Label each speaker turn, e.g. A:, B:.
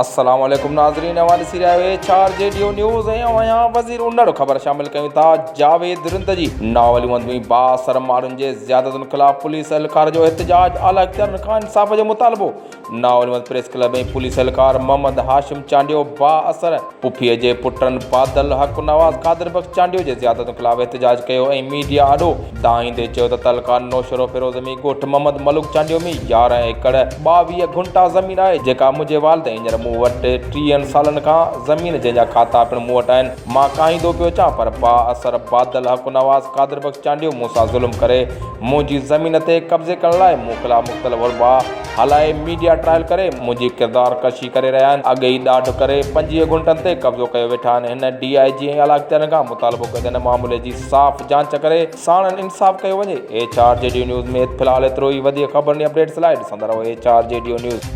A: السلام عليڪم ناظرين اوهان ڏسي رهيا آهيو H R G D news ۽ اوهان آهيان وزير انڙ خبر شامل ڪيون ٿا جاويد رند جي ناولي مند ۾ بااثر ماڻهن جي زيادتن خلاف پوليس اهلڪار جو احتجاج اعليٰ اختيارن کان انصاف جو مطالبو ناولي مند پريس ڪلب ۽ پوليس اهلڪار محمد هاشم چانڊيو بااثر پڦيء جي پٽن بادل حق نواز قادر بخش چانڊيو جي زيادتن خلاف احتجاج ڪيو ۽ ميڊيا آڏو دانهيندي چيو ته تعلقه نوشهروفيروز ۾ ڳوٺ محمد ملوڪ چانڊيو ۾ 11 ايڪڙ 22 گهنٽا زمين آهي جيڪا منهنجي والد هينئر مون وٽ ٽيهن سالن کان زمين جنهن جا کاتا پڻ مون وٽ آهن مان ڪاهيندو پيو اچان پر بااثر بادل حق نواز قادر بخش چانڊيو مون سان ظلم ڪري منهنجي زمين تي قبضي ڪرڻ لاء مون خلاف مختلف حربا هلائي ميڊيا ٽرائل ڪري منهنجي ڪردار ڪشي ڪري رهيا آهن اڳ ئي ڏاڍ ڪري 25 گهنٽن تي قبضو ڪيو ويٺا آهن هن ڊي I جي ۽ اعليٰ اختيارين کان مطالبو ڪيو ته هن معاملي جي صاف جانچ ڪري ساڻن انصاف ڪيو وڃي ايڇ آر جي ڊي نيوز ۾ في الحال ايترو ئي وڌيڪ خبرن ۽ اپڊيٽس لاء ڏسندا رهو H R G D news.